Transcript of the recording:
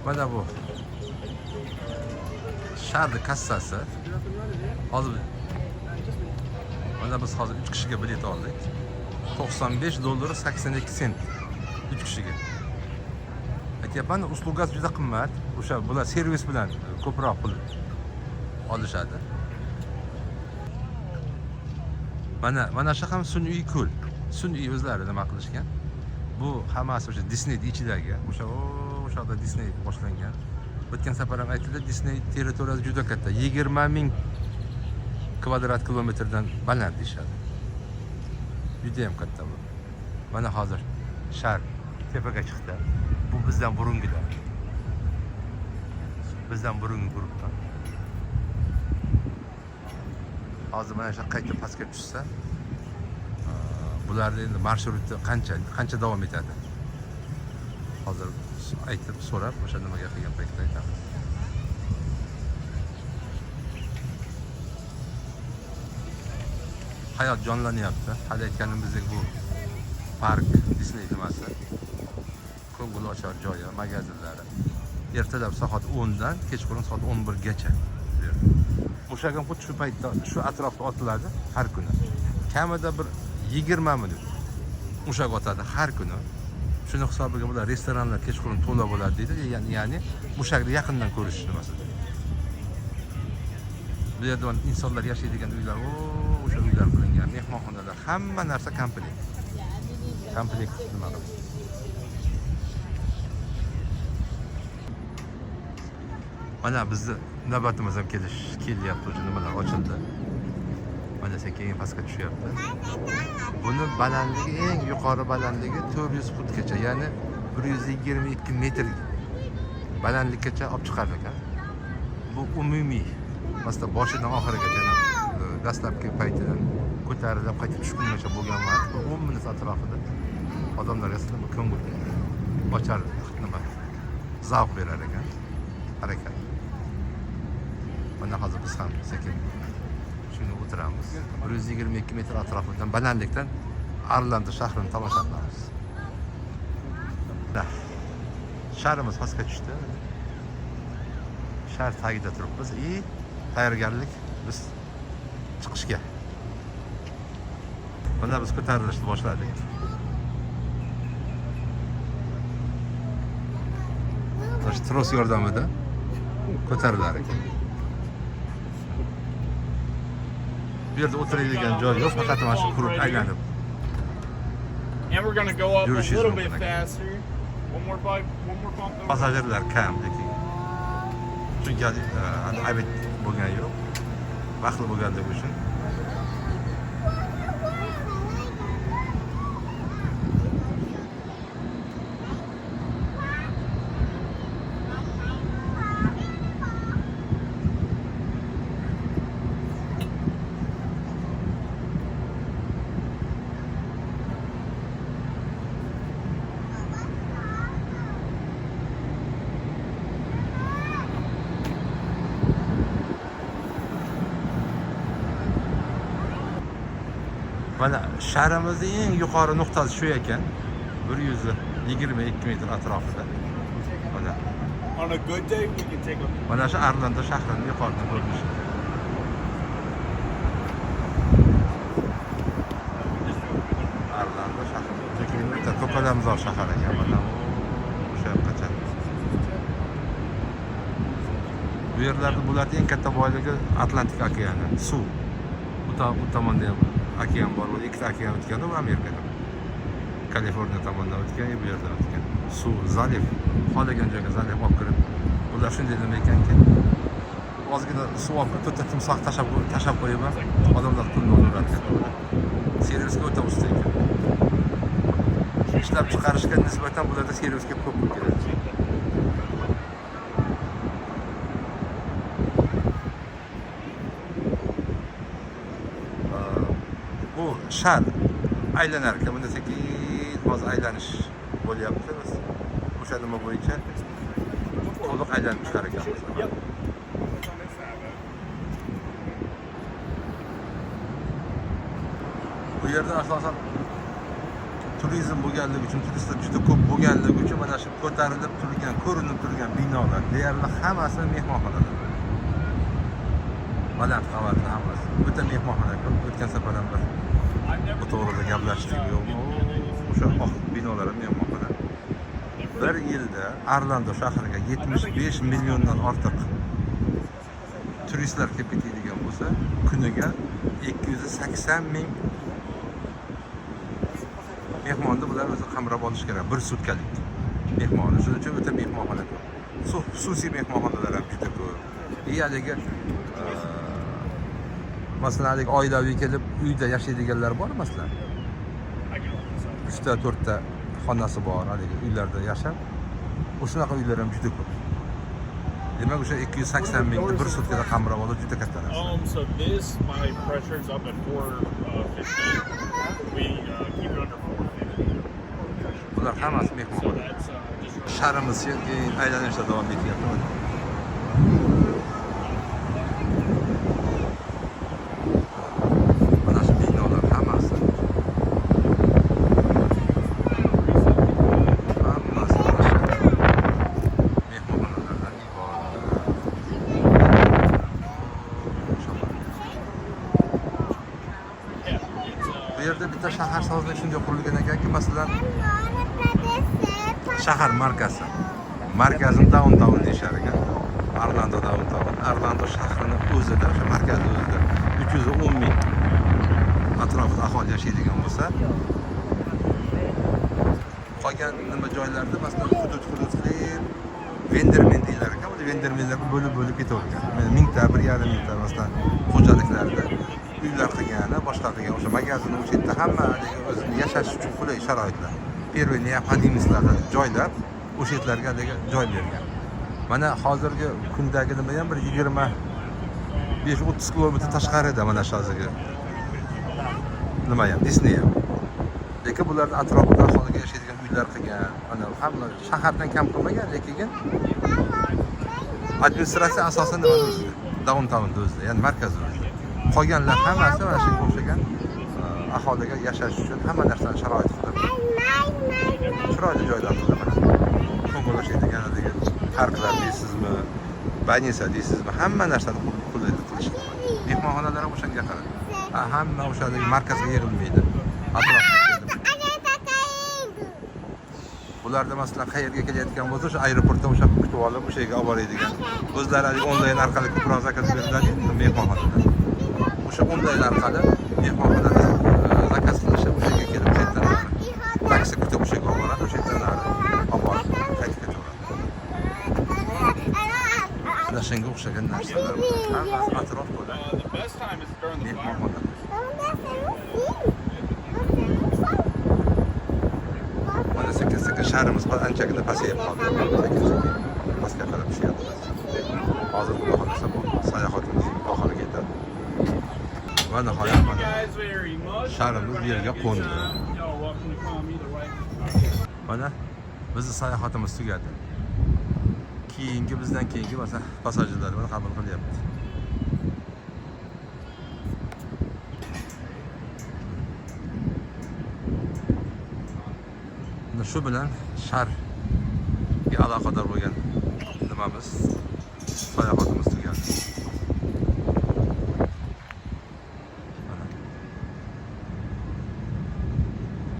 Mana bu sharni kassasi. Hozir mana biz hozir 3 kishiga bilet oldik. 95 dollar 82 sent 3 kishiga. Aytyapman, услуга si juda qimmat. O'sha bular servis bilan ko'proq pul olishadi. Mana shu ham sun'iy ko'l. Sun'iy o'zlari nima qilishgan. Bu hammasi o'sha Disney ichidagi, o'sha o'sha yoqda Disney boshlangan. O'tgan safar ham aytildi, Disney territoriyasi juda katta. 20 ming kvadrat kilometrdan baland deyishadi. Juda ham katta bu. Mana hozir shar tepaga chiqdi. Bu bizdan burungilar. Bizdan burungi guruhdan. Hozir mana shu qayta pastga tushsa, bularni endi marshruti qancha davom etadi? Hozir aytib so'rab, o'sha nimaga qilgan paytda aytamiz. Hayot jonlanyapti. Hali aytganimizdek bu park Disney nimasi. Ko'ngil ochar joyi, magazinlari. Ertalab soat 10 dan kechqurun soat 11 gacha bu yerda. Mushak ham xuddi shu paytda shu atrofda otiladi har kuni. Kamida bir 20 minut mushak otadi har kuni. Shuni hisobiga bular restoranlar kechqurun to'la bo'ladi deydi. Ya'ni mushakni yaqindan ko'rish nimasi. Bu yerda mana insonlar yashaydigan uylar, o'sha uylar qilingan, mehmonxonalar, hamma narsa komplekt. Komplekt nima qilib. Mana bizni navbatimiz ham kelyapti, o'sha nimalar ochildi. Mana sekin pastga tushyapti. Buni balandligi, eng yuqori balandligi 400 futgacha, ya'ni 122 metr balandlikkacha olib chiqar ekan. Bu umumiy, masalan, boshidan oxirigacha, dastlabki paytidan ko'tarilib qaytib tushgungacha bo'lgan vaqt, bu 10 minut atrofida odamlarga ko'ngil ochar nima zavq berar ekan harakat. Mana hozir biz ham sekin shuni o'tiramiz. 122 metr atrofidan balandlikdan Orlando shahrini tomosha qilamiz. Sharimiz pastga tushdi. Shar tagida turibmiz. Tayyorgarlik biz chiqishga. Mana biz ko'tarilishni boshladik. Mana shu tros yordamida ko'tarilar ekan. Bu yerda o'tiradigan joy yo'q, faqat mana shu quruq aylanib. And we're gonna go up a Yurishingiz little mumkin bit ekan. faster. One more bump, one more bump. over. Passajirlar kam lekin. Chunki hali obed bo'lgani yo'q. Vaqtli bo'lganligi uchun. Mana sharimizning eng yuqori nuqtasi shu ekan. 122 metr atrofida. Mana. On a good day we can take a Mana shu Orlando shahrining yuqoridan ko'rinishi. Orlando shahri. Lekin bitta ko'kalamzor shahar ekan mana o'sha yoqqacha. Bu yerlarda bularning eng katta boyligi Atlantik okeani, suv. U tomonda ham okean bor, bu ikkita okean o'tgan u Amerikada. Kaliforniya tomondan o'tgan, bu yerdan o'tgan. Suv, zaliv, xohlagan joyga zaliv olib kirib, ular shunday nima ekanki, ozgina suv olib kirib, to'rtta timsoh tashlab qo'yib ham odamlar pulni olaveradi ekan. Servisga o'ta usta ekan. Ishlab chiqarishga nisbatan bularda servisga ko'p pul keladi. Bu shar aylanar ekan, bunda sekin hozir aylanish bo'lyapti. Biz o'sha nima bo'yicha to'liq aylanib chiqar ekanmiz. Bu yerda asosan turizm bo'lganligi uchun, turistlar juda ko'p bo'lganligi uchun mana Mana shu ko'tarilib turgan, ko'rinib turgan binolar deyarli hammasi mehmonxonalar. Baland qavatli hammasi. O'ta mehmonxona ko'p. O'tgan safar ham bir I've never bu to'g'rida gaplashdik, yo'qmi? O'sha oq binolar ham mehmonxona. Bir yilda Orlando shahriga 75 milliondan ortiq turistlar kelib ketadigan bo'lsa, kuniga 280 ming mehmonni bular o'zi qamrab olish kerak bir sutkalik mehmonni. Shuning uchun o'ta mehmonxona ko'p. Xususiy mehmonxonalar ham juda ko'p. И haligi masalan, haligi oilaviy kelib uyda yashaydiganlar bor, masalan, I can open this up. Uchta, to'rtta xonasi bor, haligi uylarda yashab, o'shanaqa uylar ham juda ko'p. Demak, o'sha 280 mingni bir sutkada qamrab olish juda katta narsa. So this, my pressure's up at 450. We keep it under 450. Bular hammasi So mehmonxona. that's just Sharimiz keyin aylanishda davom etyapti, mana. Mana shu binolar hammasi, hammasi mana shu mehmonxonalardan iborat. O'shalar. Yeah, it's Bu yerda bitta shaharsozlik shunday qurilgan ekanki, masalan, shahar markazi, markazini downtown deyishar ekan, Orlando downtown. Orlando shahrini o'zida, o'sha markazni o'zida 310 ming atrofida aholi yashaydigan bo'lsa, qolgan nima joylarda, masalan, hudud hudud qilib vendormen deyilar ekan. Bu vendormenlarga bo'lib bo'lib ketavergan. Mana, mingta, 1,5 mingta, masalan, xo'jaliklarda uylar qilgani, boshqa qilgan, o'sha magazin o'sha yerda, hamma haligi o'zini yashash uchun qulay sharoitlar, первый необходимость larni joylab, o'sha yerlarga haligi joy bergan. Mana, hozirgi kundagi nima ham bir 25-30 kilometr tashqarida mana shu hozirgi nima ham, Disney ham. Lekin bularni atrofida aholiga yashaydigan uylar qilgan. Mana, hamma shahardan kam qilmagan, lekin administratsiya asosan nimani o'zida, downtownda o'zida, ya'ni markazda o'zida. Qolganlar hammasi mana shunga o'xshagan aholiga yashash uchun hamma narsani sharoit qilib, chiroyli joylar qilib, mana, ko'ngil ochadigan haligi parklar deysizmi, больница deysizmi, hamma narsani qulay qilishgan. Mehmonxonalar ham o'shanga qarab. Ha, hamma o'sha haligi markazga yig'ilmaydi, atrofga kelib. Bularda, masalan, qayerga kelayotgan bo'lsa, o'sha aeroportdan o'sha kutib olib, o'sha yerga olib boradigan, o'zlari haligi onlayn orqali ko'proq заказ beriladi mehmonxonada. O'sha onlayn orqali mehmonxonada заказ qilishib, o'sha yerga kelib, qayerdan taksi kutib, o'sha yerga olib boradi, o'sha yerdan nari olib borib qaytib ketaveradi. Mana shunga o'xshagan narsalar, hammasi atrof to'la The best time is during the fireworks. mehmonxona. Mana, sekin sekin sharimiz anchagina pasayib qoldi, sekin sekin pastga qarab tushyapti. Hozir, xudo xohlasa, bu sayohatimiz oxiriga yetadi va nihoyat Thank you mana guys very much. sharimiz Everybody yerga have a good qo'ndi. time. Y'all are welcome to come either way. Mana, bizni sayohatimiz tugadi. Keyingi, bizdan keyingi, masalan, passajirlar mana qabul qilyapti. Mana shu bilan sharga aloqador bo'lgan nimamiz, sayohatimiz tugadi.